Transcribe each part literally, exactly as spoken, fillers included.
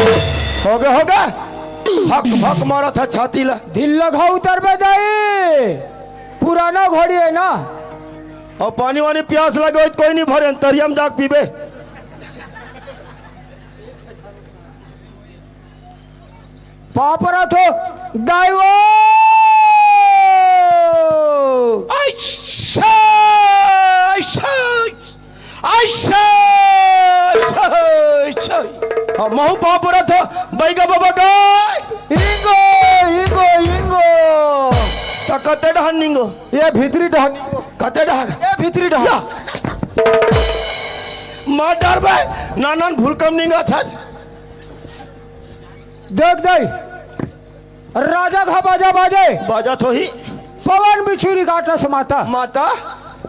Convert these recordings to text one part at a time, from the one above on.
हो गे, हो गे। भक भक मारत हे छाती ला। दिल लगा उतरबे दाई, पुराना घोड़ी हे ना। अउ पानी वानी पियास लगे होही त कोई नहीं भरे, तरिया म जाके पीबे। पाँव परत हों दाई वो। अच्छा, अच्छा, अच्छा, अच्छा, अच्छा। हाँ, महूँ पाँव परत हों, बइगा बाबा गा। इंगो, इंगो, इंगो। त कते डहन निंगो? ए भीतरी डहन निंगो। कते डहन? ए भीतरी डहन। या। मार डारबे, नानन भूलकम निंगत हस। देख दाई, राजा का बाजा बाजे। बाजत होही। पवन बिछुरी काटस माता। माता।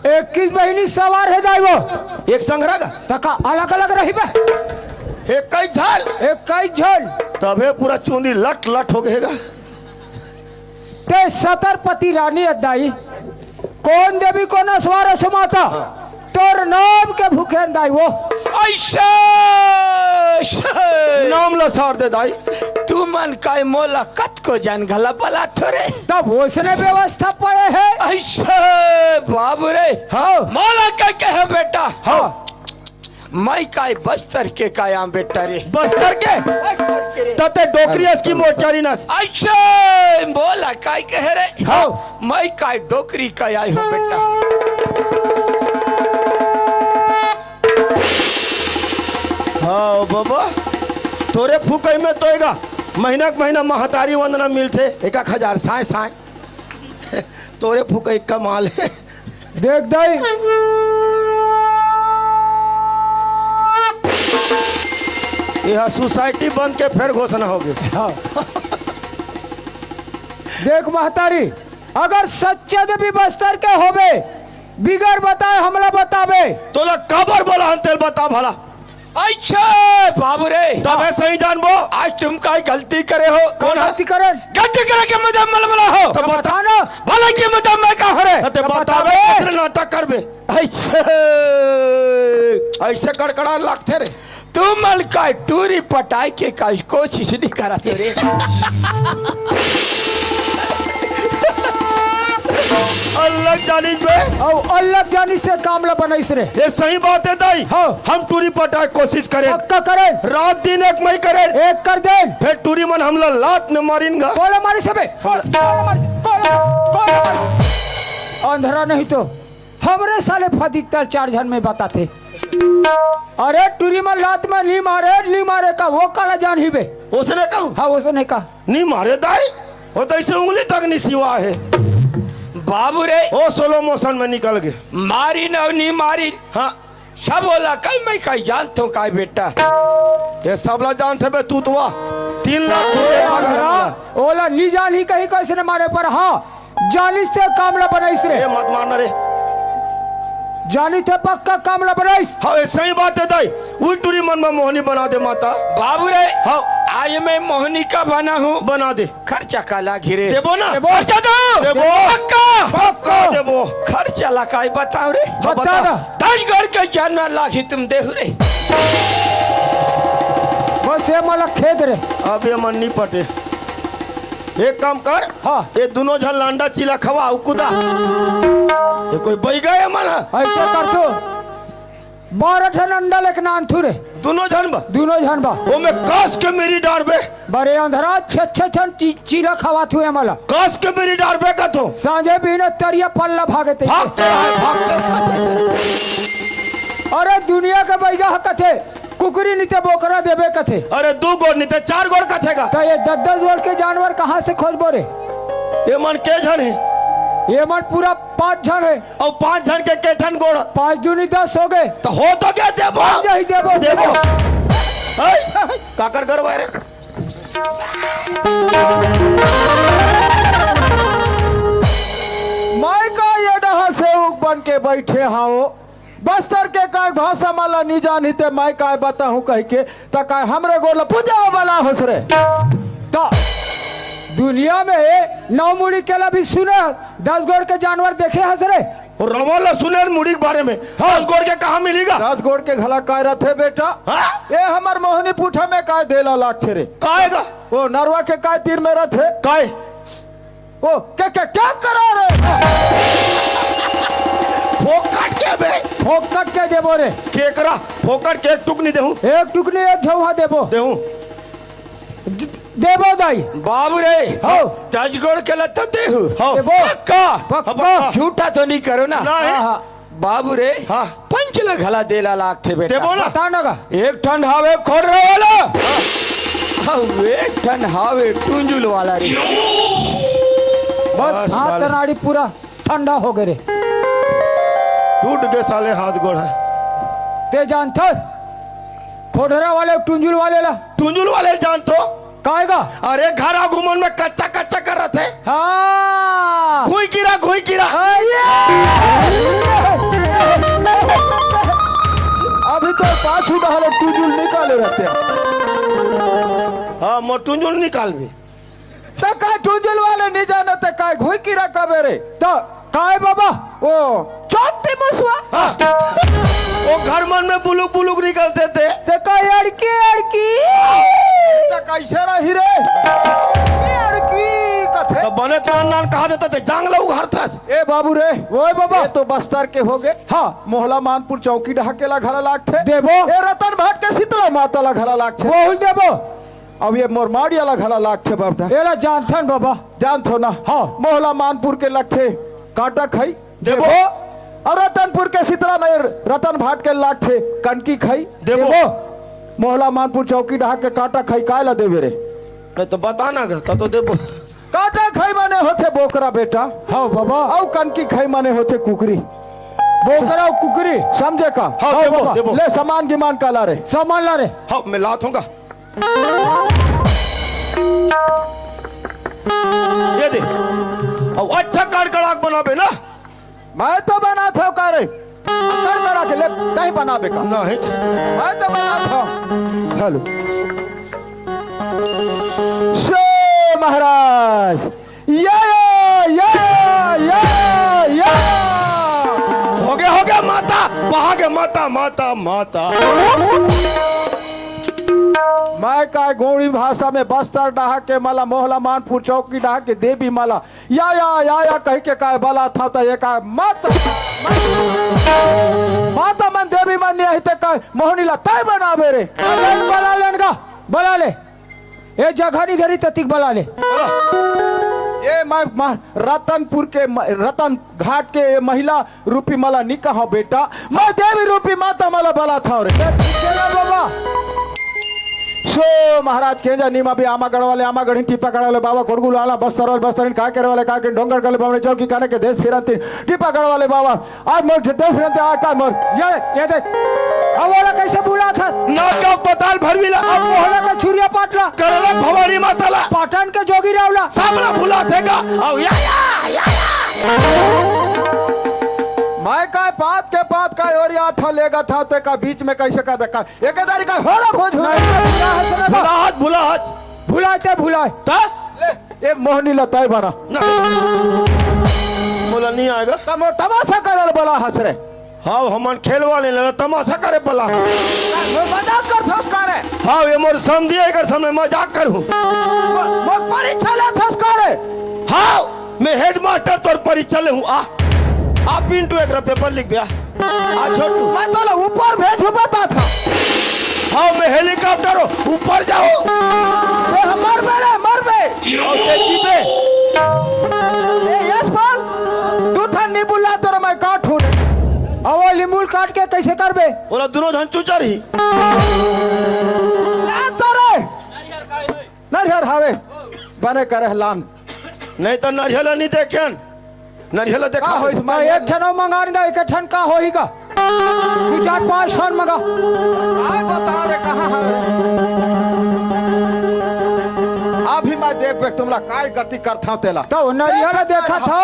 इक्कीस बहिनी सवार हे दाई वो। एक संग रह गा। त का अलग-अलग रहिबे? इक्कीस झन। इक्कीस झन। तभे पूरा चुंदी लट लट हो गे गा। ते सतरपति रानी अस दाई। कोन देवी कोन असवार असो माता? हाँ। तोर नाम के भूखे दाई वो। अइसे, अइसे। नाम ला सार दे दाई। तुमन काय मोला कतको झन घला बलाथो रे। तब ओसने व्यवस्था पड़े हे। अइसे बाबू रे। हाँ। मोला काय कहे बेटा? हाँ। मैं काय बस्तर के काय आंव बेटा रे। बस्तर के? बस्तर के रे। त ते डोकरी अस की मोटरी नस। अइसे मोला काय कहे रे? हाँ। मैं काय डोकरी काय आय हों बेटा। हाँ बाबा, तोरे फुकई में तो एगा महीना के महीना महतारी वंदना मिलथे, एक एक हजार साँय साँय। तोरे फुकई कमाल हे। देख दाई। एहा सोसाइटी बंद के फेर घोषणा हो गे। हाँ। देख महतारी, अगर सच्चे देवी बस्तर के होबे, बिगर बताए हमला बताबे। तोला काबर बोलाहन तेला बता भला। अच्छा बाबू रे। तभे सही जानबो। आज तुम काय गलती करे हो? कोन हा? गलती करेन? गलती करे के मतलब मलमला हो। त बता। बता ना। भला के मतलब मैं का हरे? त ते त बताबे, बताबे। कतरे नाटक करबे। अच्छा। अइसे कड़कड़ा लागथे रे। तुमन काय टूरी पटाय के काय कोशिश नहीं करत रे। अलग जानिस बे। अउ अलग जानिस ते काम ला बनाइस रे। ये सही बात हे दाई। हाँ। हम टूरी पटाय कोशिश करेन। पक्का करेन। रात दिन एक मई करेन। एक कर देन। फेर टूरी मन हमला लात में मारिन गा। कोला मारिस बे। कोला, कोला मारिस, कोला, कोला मारिस। अंधरा नहीं तो। हमरे साले फदित्तर चार झन में बताथे। अरे टूरी मन लात में नी मारे, नी मारे का, वो काला जानही बे। ओसने कहूँ? हाँ, ओसने का। नी मारे दाई, वो तो अइसे उंगली तक नी सिवा हे। बाबू रे। ओ slow motion में निकल गे। मारिन अउ नी मारिन। हाँ। सब ओला कही मैं कही जानथों काय बेटा। ये सब ला जानथे बे तू तो वाह। तीन लाख रुपये मांगा है ओला। ओला नी जानही कही कइसने मारे पर हाँ। जानिस ते काम ला बनाइस रे। ए, मत मारना रे। जानिस ते पक्का काम ला बनाइस। हाँ, ये सही बात हे दाई। उही टूरी मन में मोहनी बना दे माता। बाबू रे। हाँ। आज मैं मोहनी का बना हूँ। बना दे। खर्चा का लागी रे? देबो ना? देबो। खर्चा दो। देबो। पक्का। पक्का देबो। खर्चा ला काय बताओ रे? हाँ, बता बता। ना। दस गड़ के जानवर लागी तुम देहू रे। बस ये मला खेद रे। अब ये मन नहीं पटे। एक काम कर, हाँ। ये दुनों झन ला अंडा चीला खवा, अउ कुदा। ये कोई बइगा ये मन ह? अइसे कर तू। बारह ठन अंडा लेके नानथू रे। दुनों झन बा? दुनों झन बा। ओमे कास के मेरी डारबे। बड़े अंधरा छे छे ठन ची-, चीला खवाथू ये मला। कास के मेरी डारबे का तो। सांझे बिहने तरिया पल्ला भागे ते। भागते रहे, भागते रहे। अरे दुनिया के बइगा ह कथे। कुकरी निते बोकरा देबे कथे। अरे, दू गोड़ निते चार गोड़ कथे गा। त ये दस दस गोड़ के जानवर कहाँ से खोजबो रे? ये मन के झन हे? ये मन पूरा पाँच झन हे। अउ पाँच झन के के ठन गोड़? पाँच दूनी दस हो गे। त हो तो गे देबो। पाँच ही देबो, देबो। देबो। हे, काकर गरवा रे? मैं का ये डहा सेवक बन के बइठे हँव? बस्तर के काय भाषा मला नी जानही ते मैं काय बताहूँ कहिके, त काय हमरे गोड़ ल पूजा वाला होस रे? त दुनिया में नौ मुड़ी के ला भी सुने, दस गोड़ के जानवर देखे हस रे? रवा लहसुन अउ मुड़ी के बारे में। हाँ। दस गोड़ के कहाँ मिली गा? दस गोड़ के घला काय रथे बेटा? हाँ? ए हमर मोहनी पूठा में काय देला लागथे रे? काय गा? ओ नरवा के काय तीर में रथे? काय? ओ के के क्या करा रे? फोकट के बे। फोकट के देबो रे? केकरा? फोकट के एक टुकनी देहूं। एक टुकनी एक झौहा देबो। देहूं। देबो दाई। बाबू रे। हो। दस गोड़ के लत्ता देहू। हो। देबो। पक्का। पक्का। झूठा तो नहीं करो ना। नहीं। हाँ, हाँ। बाबू रे। हाँ। पंच ल घला देला लागथे बेटा। देबो ना। बता ना गा। एक ठन हावे खोड़रा वाला। अउ एक ठन हावे टुंजुल वाला रे। बस, बस हाथ साले। नाड़ी पूरा ठंडा हो गए रे। टूट गए साले हाथ गोड़ है। ते जानथस? खोड़रा वाले, टुंजुल वाले ला। टुंजुल वाले जानथो? काय गा? अरे, घर आगू मन में कच्चा कच्चा कर रथे। हाँ। घुई कीरा, घुई कीरा। अभी तो पाछू डहले टुंजुल निकाले रथे। हाँ, मोर टुंजुल निकालबे। त काय टुंजुल वाले नहीं जाने, त काय घुई कीरा कबे रे? त काय बाबा? ओ, चोटी मुसवा। हाँ। ओ घर मन में बुलुक बुलुक निकलथे ते। ते का अड़की, अड़की। त कैसे रही रे? अड़की कथे। त बने त नान नान कहा देता ते जांग ला उघारथस। ए बाबू रे। ओए बाबा। ये तो बस्तर के हो गए। हाँ। मोहला मानपुर चौकी डहा के ला घला लागथे। देबो। ए रतन भाट के शीतला माता ला घला लागथे। बहुल देबो। अब ये मोर माड़िया ला घला लागथे बाबा। एला जानथन बाबा। जानथो ना? हाँ। मोहला मानपुर के लगथे कांटा खई। देबो। अउ रतनपुर के शीतला में रतन भाट के लागथे कनकी खई। देबो। देबो। मोहला मानपुर चौकी डहा के कांटा खई काय ला देबे रे? नहीं तो बता ना गा, त तो देबो। कांटा खई माने होथे बोकरा बेटा। हाँ बाबा। अउ कनकी खई माने होथे कुकरी। बोकरा अउ कुकरी। समझे का? हाँ, हाँ देबो, बाबा। देबो। ले सामान गिमान का ला रे। सामान ला रे। हाँ, मैं लात हूँ गा। ये दे। अब अच्छा कड़कड़ाक बनाबे ना। मैं तो बनात हूँ का रे। कड़कड़ाक ले, तहीं बनाबे का। नहीं। मैं तो बनात हूँ। हेलो। शो महाराज। या, या, या, या, या। हो गया, हो गया, माता। वहाँ के माता, माता, माता। मैं काय गोंड़ी भाषा में बस्तर डहा के मला, मोहला मानपुर चौकी डहा के देवी मला, या, या, या, या कहि के काय बलात हंव त ये काय मत, माता मन देवी मन नहीं आही ते काय मोहनी ला तय बनाबे रे। बला लेन गा, बला ले। ए जगह नहीं धरी ततिक बला ले। ये मैं, मैं रतनपुर के म-, रतन घाट के ये महिला रूपी मला नी कहा बेटा, मैं देवी रूपी माता मला बलात हंव रे। चला बाबा। सो महाराज के जा नीमा भी आमा गढ़ वाले, आमा गढ़ी टीपा गढ़ वाले बाबा, कोड़गुल वाला बस्तर वाले बस्तरिन, का करे वाले का के डोंगर गले बावने चौकी काने के देश फिरंती टीपा गढ़ वाले बाबा। आज मोर देश फिरंती आ का मोर। ये, ये देख। अब ओला कैसे बुलात हस? नाक का पताल भरवीला। अब मोहला का छुरिया पाटला। करला भवानी माताला। पाटन के जोगी रावला। सबला भुलात हे का? अब या, या, या, या। मैं काय पात के पात का ओरियात हंव, लेगत हंव, ते का बीच में कैसे कर बेकार? एक तारीख का होला भोज होला। नहीं, नहीं, भुला हस ना। भुलाहत, भुलाहत। भुलाते भुलाए। ता? ले, ए मोहनी ला तय बना। ना। मोला नहीं आएगा। तमो तमाशा करल बला हस रे। हाँ, हमन खेलवा ले लेला, तमाशा करे बला। मोर मजाक करथस का रे? हाँ, ये मोर समधी है, एकर सामने मजाक करहूँ। मोर, मोर परीक्षा लेथस का रे? हाँ, मैं हेडमास्टर तोर परीक्षा लेहूँ, आ। आ पिंटू, एकरा पेपर लिख बे, आ। आ छोटू। मैं तोला ऊपर भेजहूँ, बता था। हाँ, मैं हेलीकॉप्टर हूँ, ऊपर जाहूँ। ते मरबे रे, मरबे। अउ ते जीबे। ए यशपाल, दू ठन नींबू ला तोर मैं काटहूँ। अब वो नींबू काट के कैसे करबे? ओला दुनों झन चुचर ही। ला तोरे। नरियर हावे। बने करे लान। नहीं तो नरियर ला नहीं देखेन। नरियर ला देखा का होइस? मैं एक ठन अउ मंगान गा, एक ठन का होही गा? दू चार पांच ठन मंगा। आय बता रे, कहाँ है? अभी मैं देख बे तुमला काय गति करथंव तेला। तो नरियर ला देखा था।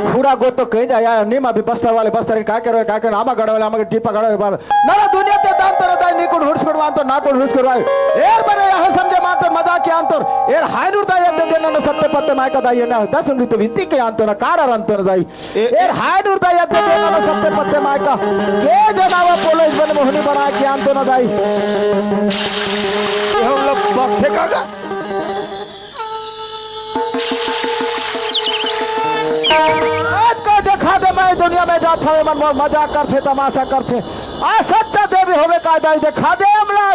पूरा गो तो कहीं जाया, नीम अभी बस्तर वाले बस्तर, काय करो, काय करो, आमा गढ़ वाले, आमा गढ़, टीपा गढ़ वाले, ना, ना, दुनिया ते दाम तो दाई, नी कोन हुर्स करवान तो ना कोन हुर्स करवाई। एर बने यह समझे मान तो मजाक के आन तो। एर हाय नूर दाई, अद्दे देना न सत्य पत्ते माय का दाई ना। दस उंगली तो विनती के आन तो ना, कार आन तो ना दाई। ए, एर हाय नूर दाई, अद्दे देना न सत्य पत्ते माय का। के जनावा पोलो इस बने मोहनी बना के आन तो ना दाई। ये हम लोग बकथे का का? आज को देखा दे मैं दुनिया में जात हवे मन मोर मजाक करथे, तमाशा करथे। आ सच्चा देवी होवे का दाई देखा दे हमला।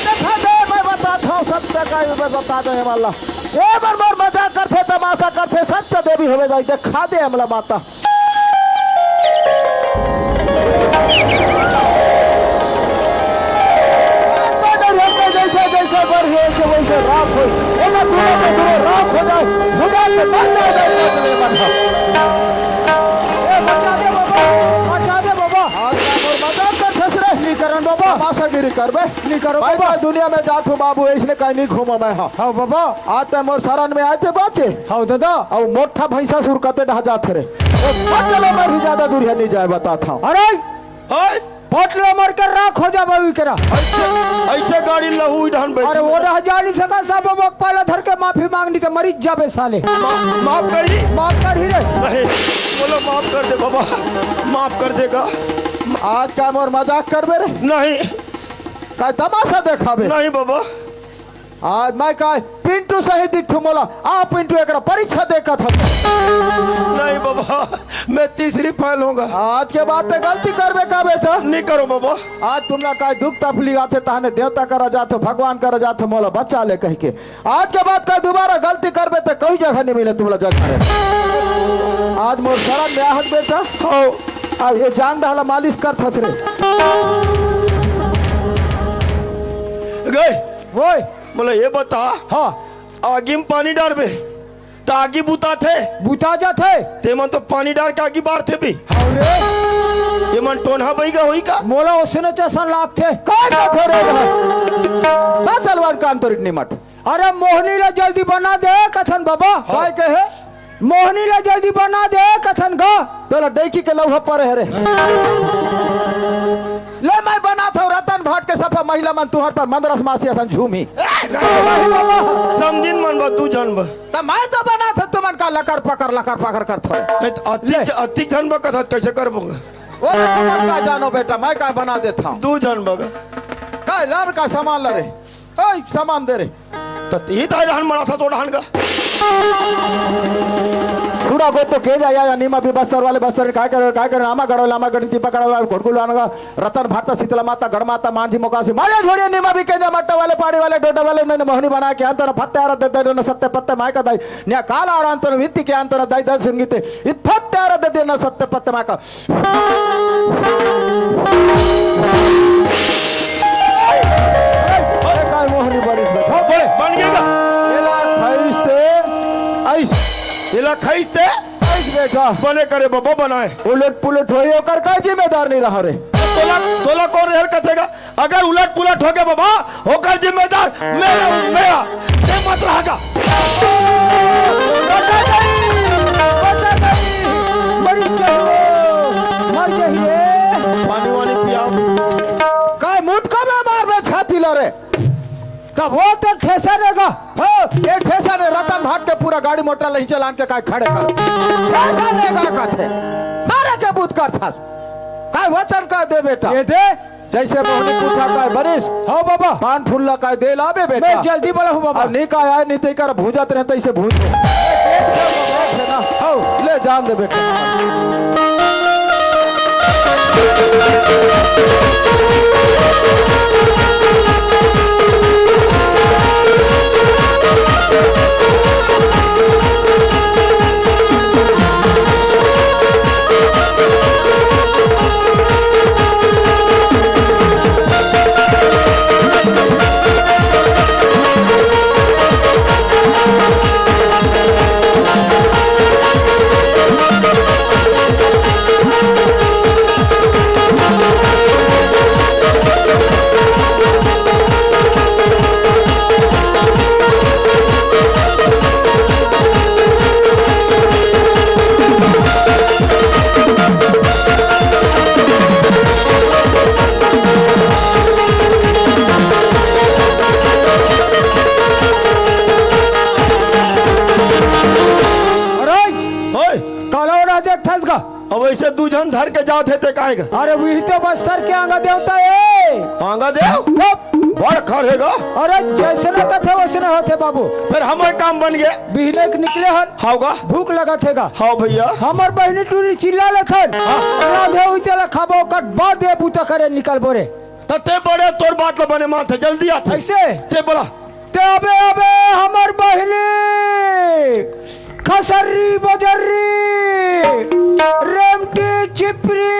देखा दे, मैं बताथंव सत्य का, मैं बता दे हमला। ए मन मोर मजाक करथे, तमाशा करथे, सच्चा देवी होवे दाई देखा दे हमला माता। जैसे, जैसे बढ़िए, वैसे, वैसे राख होई। एकर दूर पे दूर राख हो जाए, बुझा के मर जाए, जैसे बने बंधा। ए, बचा दे बाबा, बचा दे बाबा। आज का मोर मजाक करथस रे? नी करन बाबा। तमाशागिरी करबे? नी करो भाई, बाबा। मैं दुनिया में जात हूँ बाबू, ऐसने कहीं नी घूमो मैं, हाँ। हाँ बाबा। आज ते मोर शरण में आए ते बाचे। हाँ दादा। अउ मोटा भैंसा सुर कते डहा जात रे। ओ पटलो मर ही ज्यादा दूरिया नी जाए बताथंव। अरे हाय। पटलो मर के राख हो जाबे विकरा। ऐसे, ऐसे गाड़ी लहू इधन बैठ। अरे वो डहा जा नी सका सब बकपाला धर के माफी मांगनी तो मरी जाबे साले। मा-, माफ करी। माफ कर ही रे। नहीं, बोलो माफ कर दे बाबा, माफ कर देगा। आज का मोर मजाक करबे रे? नहीं। का तमाशा देखाबे? नहीं बाबा। आज मैं का पिंटू सही दिखथू मोला? आ पिंटू, एकरा परीक्षा दे कथन। नहीं बाबा, मैं तीसरी फेल होंगा। आज के बाद ते गलती करबे का बेटा? नहीं करो बाबा। आज तुमला का दुख तकलीफ आथे, तहने देवता करा जाथो, भगवान करा जाथो, मोला बचा ले कह के। आज के बाद का दोबारा गलती करबे ते कोई जगह नहीं मिले तुमला जगह रे। आज मोर शरण में आहत बेटा। हाँ। अब ये जांग डहला मालिश करथस रे। गए। ओए। मोला ये बता, हाँ। आगी में पानी डारबे, त आगी बुताथे? बुता जाथे। ते मन तो पानी डार के आगी बारथे भी। हाँ रे। ये मन टोनहा बइगा होई का? मोला ओसने चसन लागथे। काय कथो रे भाई? बा तलवार कान तोरिक निमट। अरे मोहनी ला जल्दी बना दे कथन बाबा। काय कहे? मोहनी ला जल्दी बना दे कथन गा। तोला डैकी के लौहा परे हरे। ले मैं बनाथंव रतन भाट के सफा महिला मन तुंहर पर मंदरस मासी असन झूमी। समझिन मन बा, तू जान बा। त मैं तो बनाथंव, तुमन का लकर पकर, लकर पकर करथो। नहीं त अतिक, ले। अतिक जान बा कथस, कैसे करबो? वो तुमन का जानो बेटा, मैं का बना देथंव। तू जान बा। का लान का सामान ला रे। ओए, सामान दे रे। त ई त रहन मना था तो रहन का। थोड़ा गो तो के जा या, या नीमा भी बस्तर वाले बस्तर काय करे, काय करे, आमा गढ़ो, लामा गढ़, दीपा गढ़ो, कोटकुल आनगा, रतन भारता, शीतला माता, गढ़ माता, मांझी मोकासी, मारे झोड़िए नीमा भी के जा, मट्टा वाले, पाड़ी वाले, डोडा वाले, मैंने मोहनी बना के अंतर फत्ते आरा दे दे न सत्ते पत्ते माय का दाई, न्या काल आरा अंतर विनती के अंतर दाई दल संगीते, इत फत्ते आरा दे दे न सत्ते पत्ते माय का। ए, काय मोहनी बरिस बेटा? हाँ, बोले, बन गया का? एला खाइस ते आइस। एला खाइस ते? आइस बेटा। बने करे बबा बनाए। उलट पुलट होई, ओकर का जिम्मेदार नहीं रहा रे। तोला, तोला कौन रहल कथेगा? अगर उलट पुलट हो गया बाबा, ओकर जिम्मेदार मैं रहूं, मैं। ते मत रहा का। बचा गई, बचा गई, मरी जाही, मर जाही रे। पानी वानी पियाओ। काय मुटका में मारबे छाती ला रे? तब वो तो ठेसर रहेगा। हो, ये ठेसर ने रतन भाट के पूरा गाड़ी मोटर लही चलान के काय खड़े कर। ठेसर ने का कथे? मारे के बूत कर था। काय वचन का दे बेटा? ये दे। जैसे मोहनी पूछा काय बरिस, हाँ बाबा। पान फूल ला काय दे लाबे बेटा। मैं जल्दी वाला हूँ बाबा। अब नहीं काय आए, नहीं तो कर भूजत रहे, तो इसे भूज दो। हाँ। ले जान दे बेटा। के जात हे ते काहे का? अरे वही तो बस्तर के आंगा देवता हे। आंगा देव? तब बड़ खर हे गा। अरे जैसने कथे वैसने होथे बाबू। फेर हमर काम बन गे। बिहने के निकले हन। हाव गा। भूख लगत हे गा। हाव भैया। हमर बहिनी टूरी चिल्ला लेथन। हाँ। रांधे उइते ला खाबो, ओकर बाद ये बूता करे निकलबो रे। त ते बड़े तोर बात ल बने मानथे, जल्दी आथे। कइसे? ते बोला। ते अबे, अबे, हमर बहिनी, खसर्री बजर्री, रेमटी चिपरी।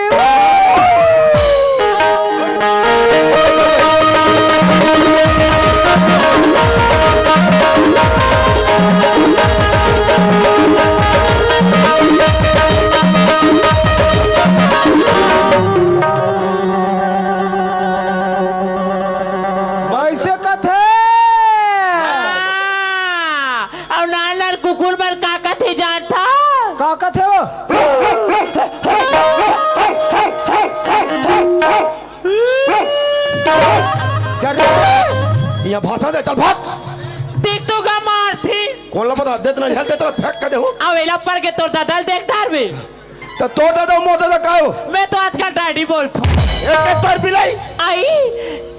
वइसे कथे। हाँ, अउ नान नान कुकुर मन का कथे जानथव? का कथे वो? चल। इहाँ भाषण दे, चल भाग। देख तो का मारथे। कोन ला बता, देत ना, झल देत ना, फेंक के देहूँ। अउ एला पर के तोर ददा ल देख डारबे। त तोर ददा, मोर ददा का हो? मैं तो आजकल डैडी बोलथों। ए, के तोर बिलाई? आई,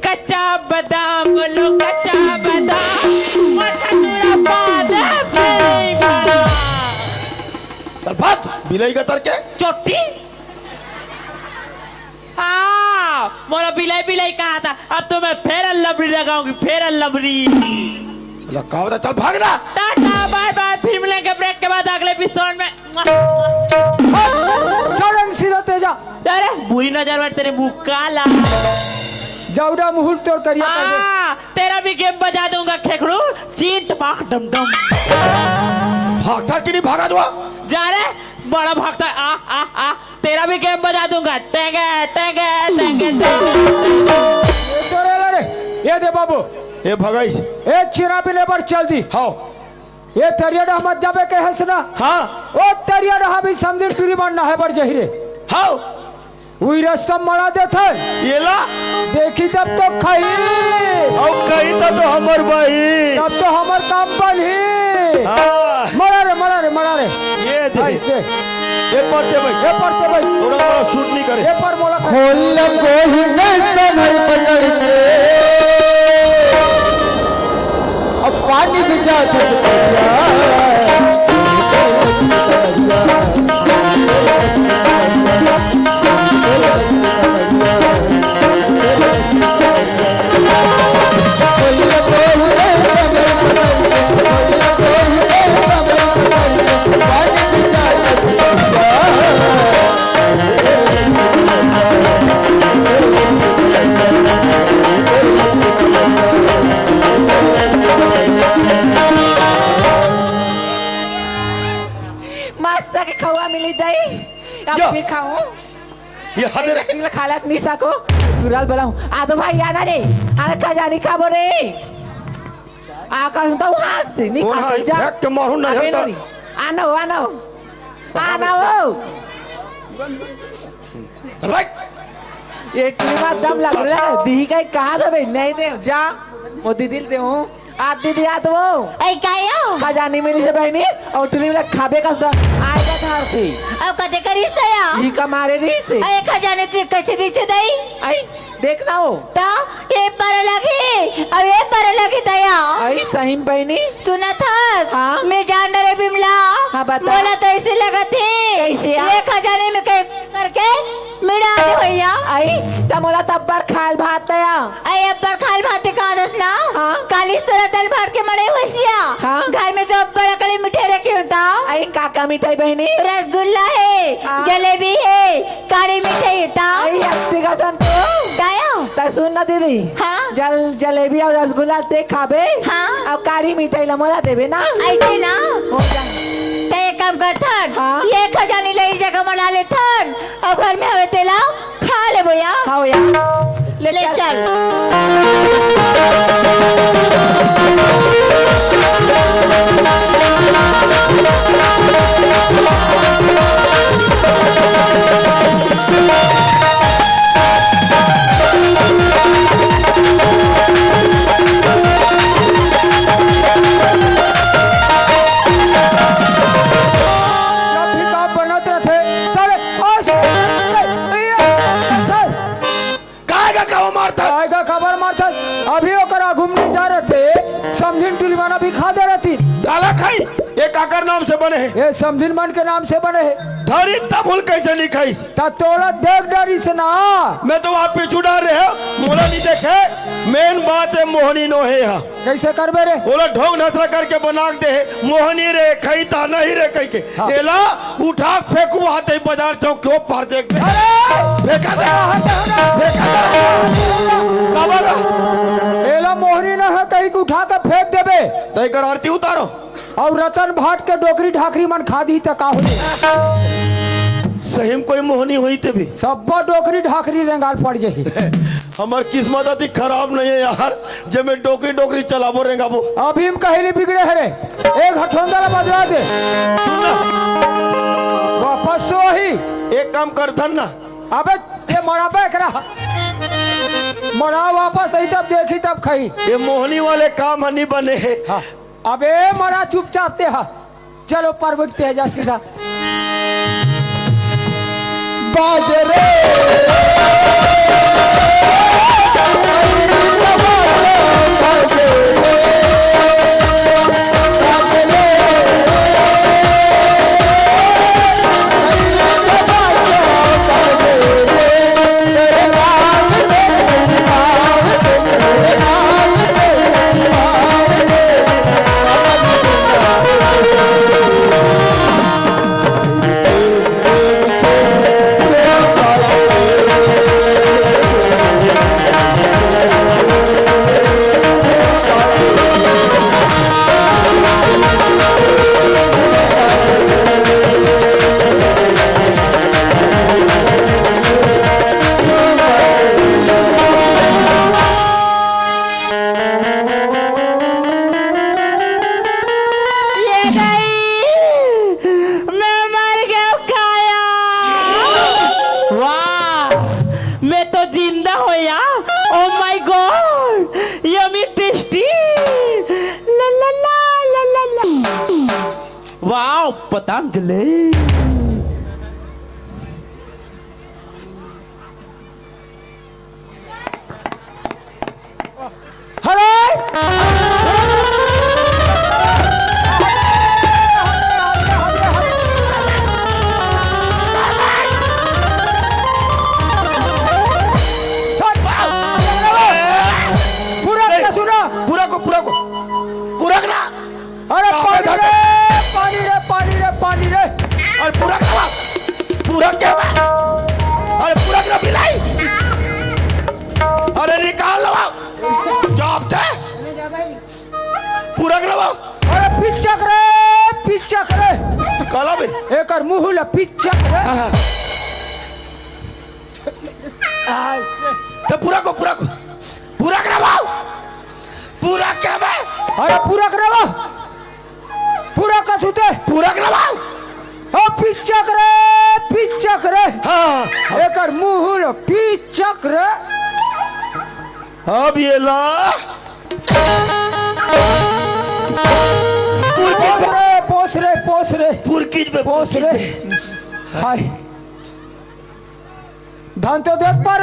कच्चा बादाम बोलो, कच्चा बादाम, मोटा टूरा बादाम, बिलाई बड़ा। चल भाग, बिलाई का तर के। चोटी। हाँ, मोला बिलाई बिलाई कहा था, अब तो मैं Fair and Lovely लगाऊंगी, Fair and Lovely। ला, का बता, चल भाग ना। टाटा, बाय बाय, फिर मिलेंगे break के बाद अगले episode में। चल रंग सीधा तेजा। अरे, बुरी नजर में तेरे मुंह काला। जाऊरा मुहूर्त तोर करिया कर दे। हाँ, तेरा भी game बजा दूंगा, खेखड़ू। चींट पाख डम डम। भागता कि नहीं भागा तू? जा रे, बड़ा भागता है। आ, आ, आ। तेरा भी game बजा दूंगा। टेंगे, टेंगे, टेंगे, टेंगे। ए, तोरे ला रे। ये दे बाबू। ए, भगाइस। ए, चिरा भी लेबर चल दिस। हाँ। ए, तरिया डहा मत जाबे कहेस ना। हाँ। ओ, तरिया डहा भी समझिन टूरी मारना है बर जही रे। हाँ। उही रस्ता मड़ा देथे। येला? देखी तब तो खाही। अउ कही त तो हमर बही। तब तो हमर काम बनही। हाँ। मरा रे, मरा रे, मरा रे। ये दे। ऐसे। ये परते भाई। ये परते भाई। थोड़ा मोड़ा shoot नहीं करे। ये पर मोला कर। खोल कोई न समर पकड़ के। अब पानी भी जाते। मस्त के खवा मिली दई, अब यो। भी खाऊं। ये हदे रे। दिल खालत नहीं सको, तुरल बलाऊं। आ तो भाई आना रे, आना खजानी खाबो रे। आ का सुनता हूँ हंसते, नहीं कौन खाते है? जा। फेंक के मारू नहीं अबे हटता। नहीं। आना हो, आना हो। आना हो। भाई। ये टीमा दम लग रहा है, दी गई कहा था भाई, नहीं दे, जा। वो दीदी दे हूँ। आ दीदी, आ तो वो। ऐ कायो? खजानी मिली से बहनी, अउ टुली वाला खाबे का द-, आए का घर से। अउ कते करिस तया? ई का मारे रही से। ऐ खजानी ते कैसे दीथे दई? आई, देख ना हो। त ये पर लगी, अउ ये पर लगी तया। आई, सही में बहनी। सुनत हस? हाँ? मैं जान डरे बिमला। हाँ, बता। मोला तो ऐसे लगत हे। कैसे आ? ये खजानी में के करके मिला दे भैया। आई, त मोला तब्बर खाल भात तया। आई, अब्बर खाल भात का दस ना? हाँ। कालिस तरह दल भात के मड़े होइसिया। हाँ। घर में तो अब्बर अकले मिठाई रखे होता। आई, का का मिठाई बहनी? रसगुल्ला है, हाँ। जलेबी है, कारी मिठाई है, ता? आई, अत्ती का संतु। ताया? त सुन ना दीदी। हाँ। जल-, जलेबी अउ रसगुल्ला ते खाबे। हाँ। अउ कारी मिठाई ला मोला देबे ना। ऐसे ना? हो जा। ते एक काम करथन। हाँ। ये खजानी ले जगह मना लेथन। अउ घर में हवे तेला खा ले भैया। हाँ भैया। ले ले चल। चल। जब भी काम बनत रथे, सारे, ओए, घूमने जा रहे थे, समधिन टुरी मन अभी खा दे रहे थे। डाला खाई, ये काकर नाम से बने हे? ये समधिन मन के नाम से बने हे। धरी तब हुल कैसे नहीं खाई? त तोला देख डरिस ना। मैं तो वहाँ पीछू डार रहे हो, मोला नहीं देखे। मेन बात है मोहनी नो हे हा। कैसे करबे रे? ओला ढोंग नसरा करके बना के दे हे। मोहनी रे, खई ता नहीं रे कह के। हाँ। एला उठा के फेंकू, हाथ ही बाजार चौक के ओ पार देख। अरे! फेंका दे। अरे, हट, हट, हट। फेंका दे। काबर? एला मोहनी न हे कही के उठा के फेंक देबे। तय कर आरती उतारो। अउ रतन भाट के डोकरी ढाकरी मन खा दी त का होई? सही में कोई मोहनी होई ते भी। सब्बो डोकरी ढाकरी रेंगाल पड़ जाही। हमर किस्मत अति खराब नहीं है यार, जे मैं डोकरी डोकरी चलाबो रेंगाबो। अभी हम कहेली बिगड़े हरे, एक हठोंदा ला बदला दे। सुन ना। वापस तो वही। एक काम कर धन ना। अबे, ये मराबे एकरा। मरा वापस आई तब देखी तब खाई। ये मोहनी वाले काम ह नहीं बने हे। हाँ। अबे मरा चुपचाप ते हा। चलो पार्वती ते जा सीधा। बाज रे। ये गई, मैं मर गया काया। वाह, मैं तो जिंदा होया। Oh my God, yummy tasty। ला ला ला ला ला ला। वाह, पतंजलि। हरे! पूरा का सुना। पूरा को, पूरा को, पूरा करा। अरे पानी रे, पानी रे, पानी रे, पानी रे। अरे पूरा करा, पूरा क्या बा? अरे पूरा करा बिलाई। अरे निकाल लो। जवाब दे। पूरा करा। अरे पिचक रे, पिचक रे। काला बे। एकर मुंह ला पिचक रे। हाँ, हाँ। तो पूरा को, पूरा को, पूरा करा। पूरा क्या बे? अरे पूरा करा। पूरा का छूते। पूरा करा। ओ पिचक रे, पिचक रे। हाँ, हाँ। एकर मुंह ला पिचक रे। अब ये ला। पोस रे, पोस रे, पोस रे। पुरकिज में पोस रे। हाय। धन तो देख पर।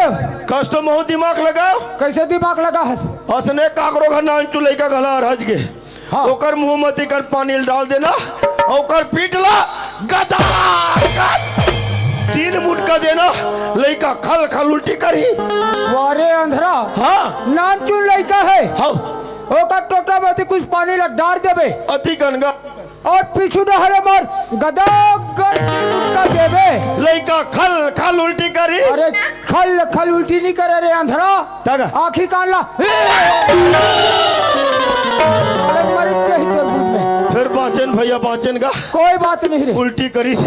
कस तो महू दिमाग लगाओ। कैसे दिमाग लगा हस? असने काकरो घर नानचु लइका घला हरज गे। हाँ। ओकर मुंह म तिकर पानी ल डाल देना, ओकर पीठ ला गदा, गद, तीन मुटका देना, लइका खल खल उल्टी करही। वारे अंधरा। हाँ। नानचुन लइका हे। हाँ। ओकर टोटा म ती कुछ पानी ला डार देबे। अति गनगा। अउ पीछू डहरे मोर गदा गद तीन मुटका देबे। लइका खल खल उल्टी करही। अरे खल खल उल्टी नहीं करे रे अंधरा। तगा। आँखी कान ला। अरे मर जाही तोर मुंह में। फिर बाँचेन भैया, बाँचेन गा। कोई बात नहीं रे। उल्टी करिस।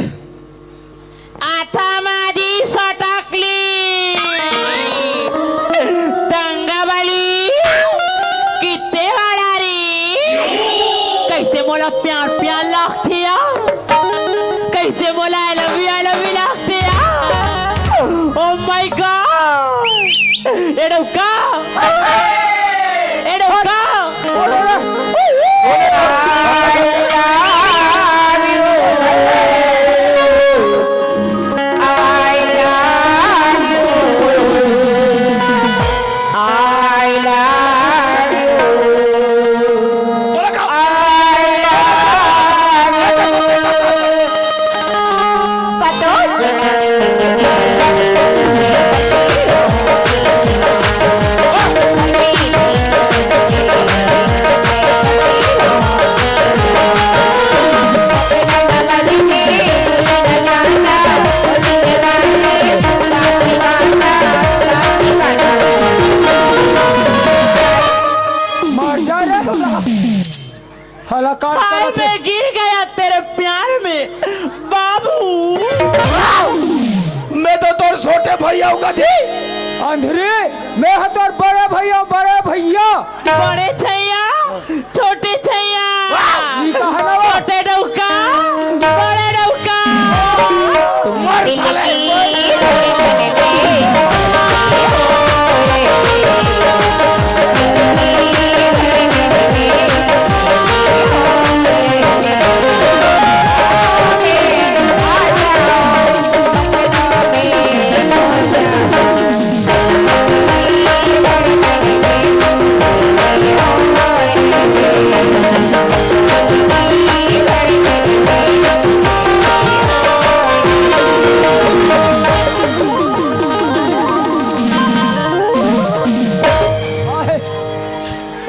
आथा माझी सटकली। दंगा वाली। कितने वाला रे? कैसे मोला प्यार प्यार लागथे या? कैसे मोला I love you, I love you लागथे या? Oh my God! ए डौका! ए डौका! जा रे। हलाकान हाय, करत हे। मैं गिर गया तेरे प्यार में, बाबू। मैं तो तोर छोटे भैया हूँ कथी। अंधरी, मैं ह तोर बड़े भैया, बड़े भैया। बड़े छैया, छोटे छैया। वाह! ई कहा ना बा? छोटे डौका, बड़े डौका। मर साले, मर।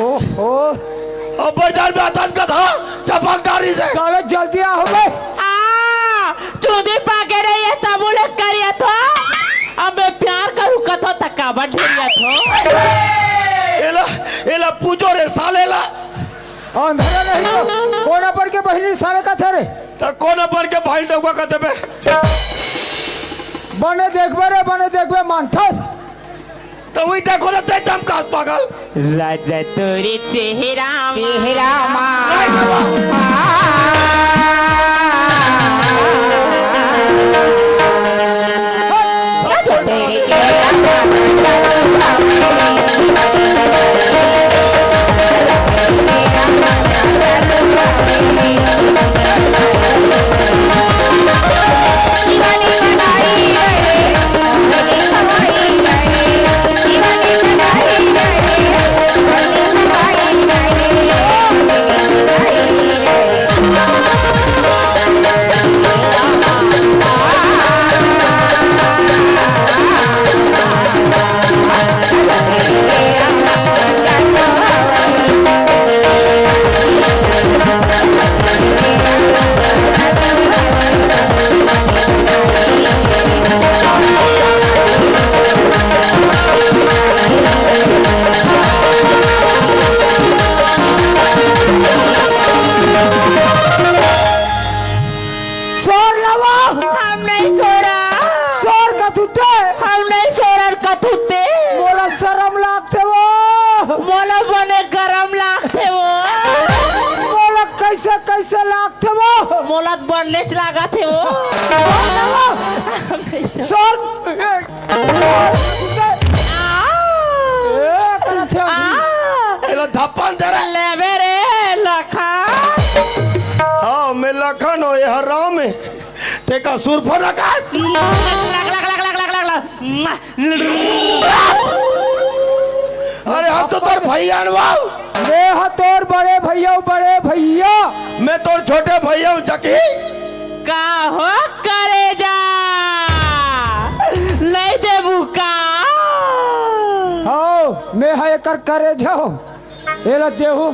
ओहो। अब्बर जान में आतंक का था, चपक डारी से। चलो जल्दी आओ बे। आ, चूंदी पाके रही है, तब उलट करिया थो। अब मैं प्यार करूँ कथो, त काबर ढेरिया थो। एला, एला पूछो रे साले ला। अंधरा नहीं तो कोना पर के बहिनी साले का थे रे। त कोना पर के भाई डौका कथे बे। बने देखबे रे, बने देखबे मानथस। त वही देखो ना, ते चमकास पागल। राजा तोरे चेहरा मा। चेहरा मा। चोर नवा। हम नहीं चोरा। चोर कथुते। हम नहीं चोरर कथुते। मोला शरम लागथे वो। मोला बने गरम लागथे वो। मोला कैसे कैसे लागथे वो। मोला बनेच लागथे वो। चोर नवा। चोर। ए, करत हे अभी। एला धप्पन दे रे। लेबे रे लखन। हाँ, मैं लखन हो, ये हराम है। तेका सुरफा रखा। अरे हम तो तोर भैया न बाऊ। मैं ह तोर बड़े भैया हूँ, बड़े भैया। मैं तोर छोटे भैया हूँ जकी। का हो करेजा? नहीं देबू का? हव, मैं ह एकर करेजा हूँ। एला देहू।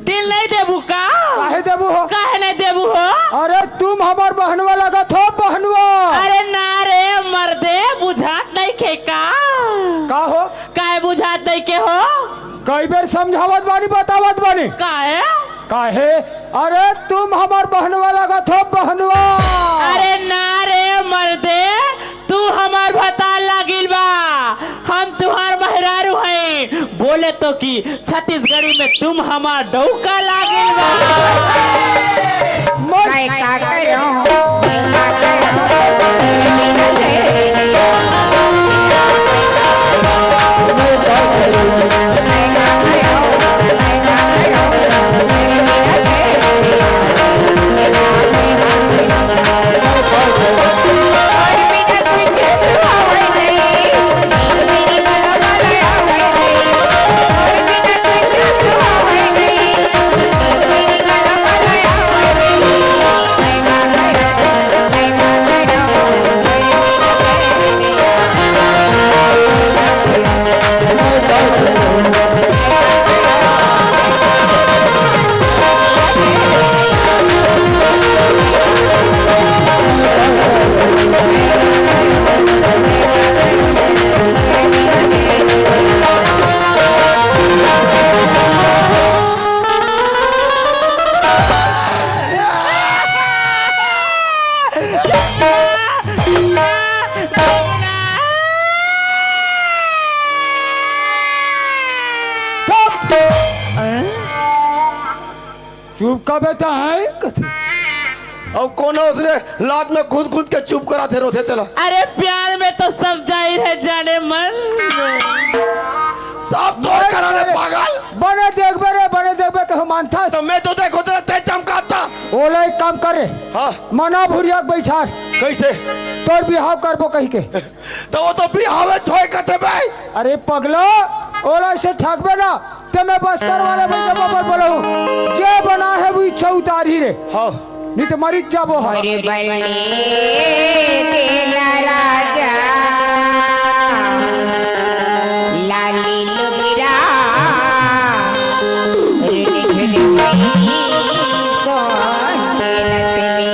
दिल नहीं देबू का? काहे देबू हो? काहे नहीं देबू हो? अरे तुम हमार बहनवा लगत हो, बहनवा। अरे ना रे मर्दे, बुझात नहीं खे का? का हो? काहे बुझात नहीं के हो? कई बेर समझावत बानी, बतावत बानी। काहे? काहे? अरे तुम हमार बहनवा लगत हो, बहनवा। अरे ना रे मर्दे, तू हमार भतार लागिल बा, हम तुहार मेहरारू हई। बोले तो कि छत्तीसगढ़ी में तुम हमार डौका लागिल बा। मैं का करूं, मैं का करूं, चुप का बेटा है कथे। अब कोनो उसने लात में कूद कूद के चुप करा थे, रोथे तेला। अरे प्यार में तो सब जाहिर है जाने मन। सब तोर करा ले पागल। बने देखबे रे, बने देखबे के हम मानथस। तो मैं तो देखो तेरा ते चमकाता। ओला एक काम कर रे। हाँ। मना भुरिया के बैठार। कैसे? तोर बिहाव करबो कहि के। तो वो तो बिहावे थोय कथे बे। अरे पगला, ओला से ठगबे ना, ते मैं बस्तर वाले बन के बबल बोलहूँ, जे बना है वो इच्छा उतार ही रे। हाँ। नहीं तो मरी जाबो हम। अरे बल्ले तेला राजा, लाली लुगरा, ऋण झुन भई सोन नतली।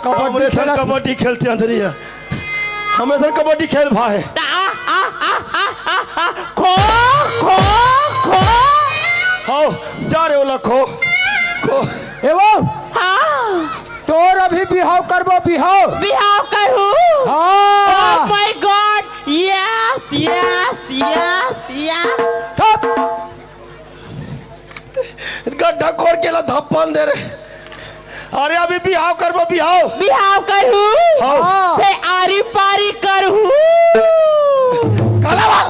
कबड्डी हमरे संग खेलत। कबड्डी खेलते अंदरिया। हमरे संग कबड्डी खेल भाई। आ, आ, आ, आ, आ, आ, खो, खो, खो। हाव, जा रे ओला खो, खो। ए वो, हाँ। तोर अभी बिहाव करबो, बिहाव। बिहाव करू? हाँ। Oh my God, yes, yes, yes, yes। थप। गड्ढा कोड़ के ला धप्पन दे रे। अरे अभी बिहाव करबो, बिहाव। बिहाव करू? हाँ। ते आरी पारी करू। काला बा।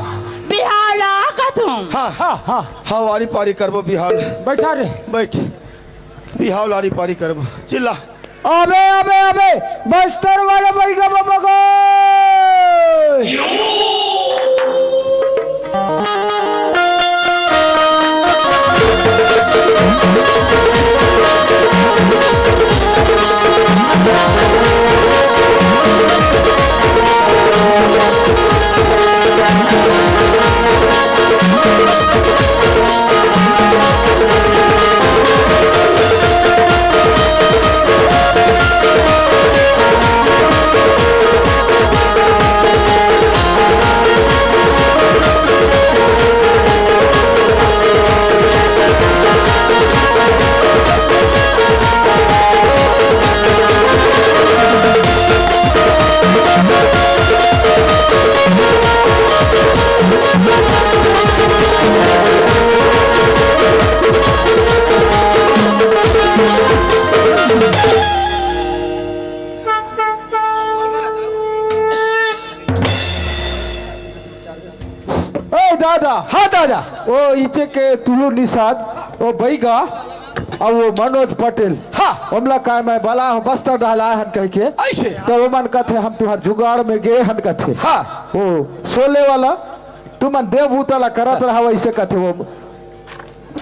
बिहाव ला कथूं। हाँ। हाँ, हाँ। हाँ, आरी पारी करबो बिहाव। बैठा रे। बैठ। बिहाव ला आरी पारी करबो। चिल्ला। अबे, अबे, अबे, बस्तर वाले बैगा बाबा को। ए दादा, हाँ दादा। ओ इचे के तुलू निषाद, ओ बैगा, अउ ओ मनोज पटेल। हाँ। ओमला काय मैं बला हूँ, बस्तर डहला हन कह के। ऐसे? तो ओमन कथे हम तुहर जुगाड़ में गे हन कथे। हाँ। ओ शोले वाला, तुमन देव बूता ला करत रहा, वैसे कथे वो।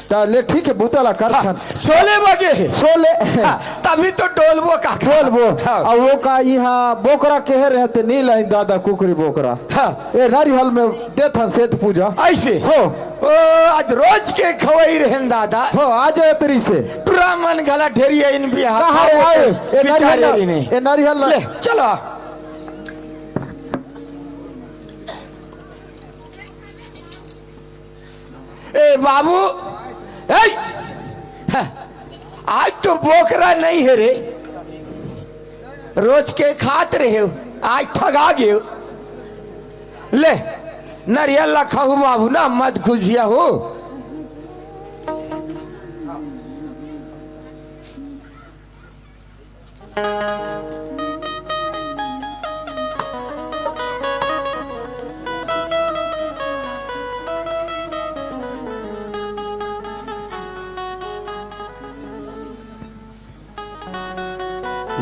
त ले ठीक है, बूता ला करत हन। शोले बगे हे। शोले। हाँ, तभी तो डोलबो का। डोलबो। हाँ। अउ वो का इहाँ बोकरा केहे रहे ते नी लाइन दादा कुकरी बोकरा। हाँ। ए नरिहल में देथन सेत पूजा। ऐसे? हो। ओ, आज रोज के खवई रहेन दादा। हो, आज एतरी से। टुरा मन घला ढेरिया इन बिहार। कहाँ रे आए? ए बिचारे नरिहल, इने। ए नरिहल। ले, चलो। ए बाबू, ए, ह, आज तो बोकरा नहीं है रे, रोज के खात रहे हो, आज ठगा गए हो। ले, नरियल ला खाहू बाबू ना, मत गुजिया हो।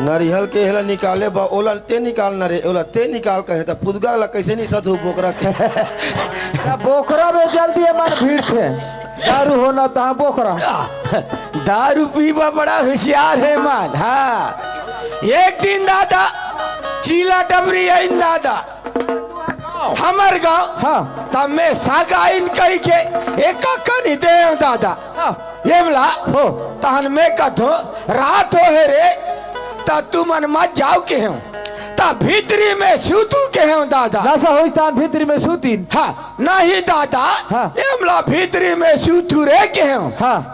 नरिहल के हेला निकाले बा, ओला ते निकाल ना रे, ओला ते निकाल कहे त फुदगा ला कैसे निसत हो बोकरा के? त बोकरा में जल्दी मन भीड़ थे। दारू होना तहाँ बोकरा। दारू पीबा बड़ा होशियार हे मन। हाँ, एक दिन दादा चीला डबरी आइन दादा हमर गाँव। हाँ। त मैं सगाइन कहि के एक कनी देव दादा। हाँ। एमला हो। तहन मैं कथो रात हो हे रे, त तुमन मत जाओ केहेंव, त भीतरी में सूतू केहेंव दादा। नशा होइस तहन भीतरी में सूतिन। हाँ, नहीं दादा, हाँ। एमला भीतरी में सूतू रे केहेंव। हाँ।